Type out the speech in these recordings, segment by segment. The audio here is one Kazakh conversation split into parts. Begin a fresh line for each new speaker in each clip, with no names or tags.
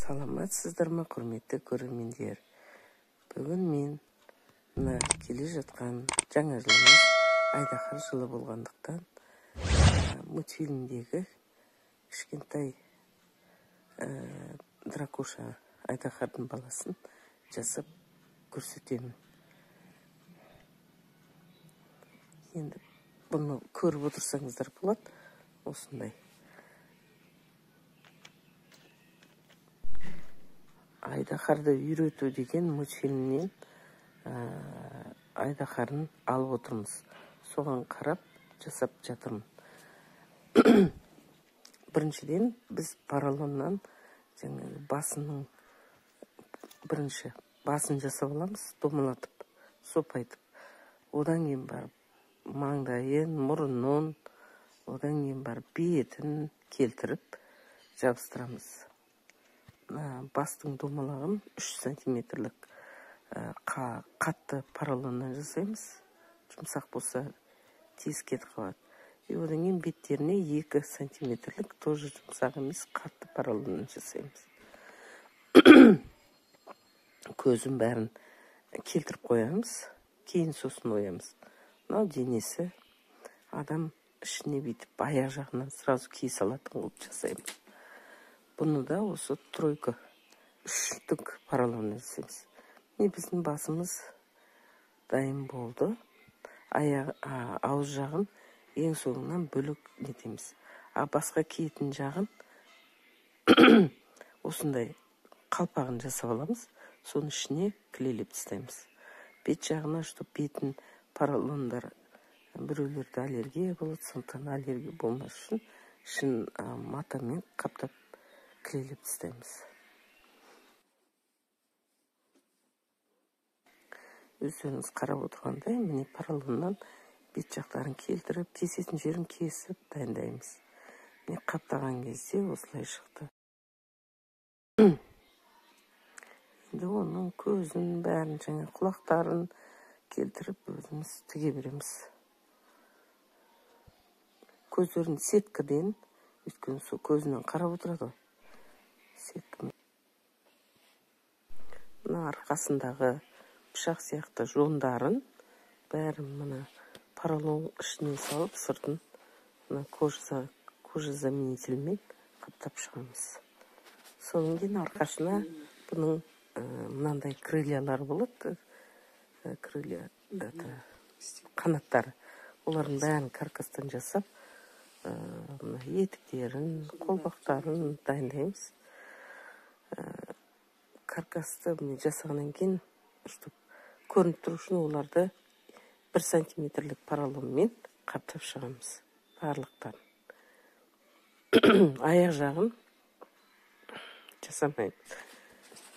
Саламатсыздар ма, құрметті көрермендер? Бүгін мен мына келе жатқан жаңа жылымыз айдаһар жылы болғандықтан мультфильмдегі кішкентай дракоша айдаһардың баласын жасап көрсетемін. Енді бұны көріп отырсаңыздар болады. Осындай айдаһарды үйрету деген мультфильмнен айдаһарын алып отырмыз. Соған қарап жасап жатырмын. Біріншіден біз поролоннан жаңағы басының бірінші басын жасап аламыз, домалатып, сопайтып. Одан кейін барып маңдайын, мұрнын, одан кейін барып бетін келтіріп жабыстырамыз. Бастың домалағын 3 сантиметрлік қатты поролоннан жасаймыз. Жұмсақ болса тез кетіп қалады. И одан кейін беттеріне 2 сантиметрлік тоже жұмсақ емес қатты поролоннан жасаймыз. Көзін бәрін келтіріп қоямыз, кейін сосын оямыз. Мынау денесі адам ішіне бүйтіп аяқ жағынан сразу кие салатын қылып жасаймыз. Бұны да осы тройка үштік поролоннан жасаймыз. Міне біздің басымыз дайын болды. Аяқ, ауыз жағын ең соңынан бөлек нетеміз. А басқа киетін жағын осындай қалпағын жасап аламыз. Соның ішіне клейлеп тастаймыз. Бет жағына, чтоб бетін поролондар біреулерде аллергия болады, сондықтан аллергия болмас үшін ішін матамен қаптап клейлеп тастаймыз. Өздеріңіз қарап отырғандай, міне поролоннан бет жақтарын келтіріп, кесетін жерін кесіп дайындаймыз. Міне қаптаған кезде осылай шықты. Енді оның көзін, бәрін, жаңа құлақтарын келтіріп өзіміз тіге береміз. Көздерін сеткіден, өйткені сол көзінен қарап отырады ғой. Сеткімен. Мына арқасындағы пышақ сияқты жондарын бәрін мына поролон ішіне салып, сыртын мына кожазаменительмен қаптап шығамыз. Содан кейін арқасына бұның мынандай крыльялар болады, крылья, это қанаттары. Олардың бәрін каркастан жасап, мына етіктерін, қолбақтарын дайындаймыз. Каркасты міне жасағаннан кейін, чтоб көрініп тұру үшін оларды 1 сантиметрлік поролонмен қаптап шығамыз барлықтарын. Аяқ жағын жасамаймыз,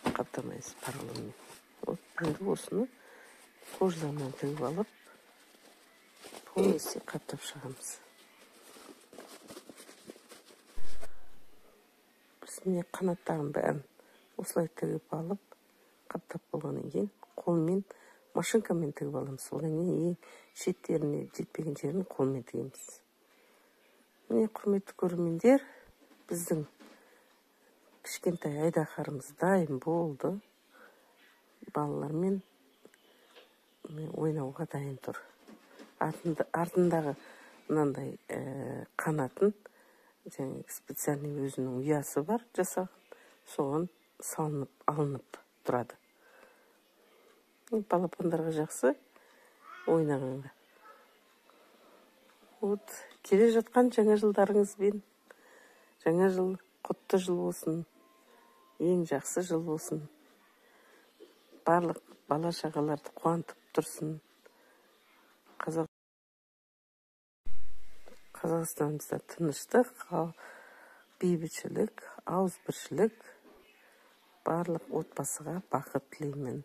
қаптамаймыз поролонмен. Вот енді осыны кожадан тігіп алып, полностью қаптап шығамыз. Біз міне қанаттарын бәрін осылай тігіп алып, қаптап болғаннан кейін қолмен, машинкамен тігіп аламыз. Одан кейін ең шеттеріне жетпеген жерін қолмен тігеміз. Міне, құрметті көрермендер, біздің кішкентай айдаһарымыз дайын болды. Балалармен ойнауға дайын тұр. Артындағы мынандай қанатын, және специальный өзінің ұясы бар жасаған, соған салынып алынып тұрады. Балапандарға жақсы ойнағанға. Вот, келе жатқан жаңа жылдарыңызбен, жаңа жыл құтты жыл болсын, ең жақсы жыл болсын. Барлық бала шағаларды қуантып тұрсын. Қазақстанымызда тыныштық, бейбітшілік, ауызбіршілік, барлық отбасыға бақыт тілеймін.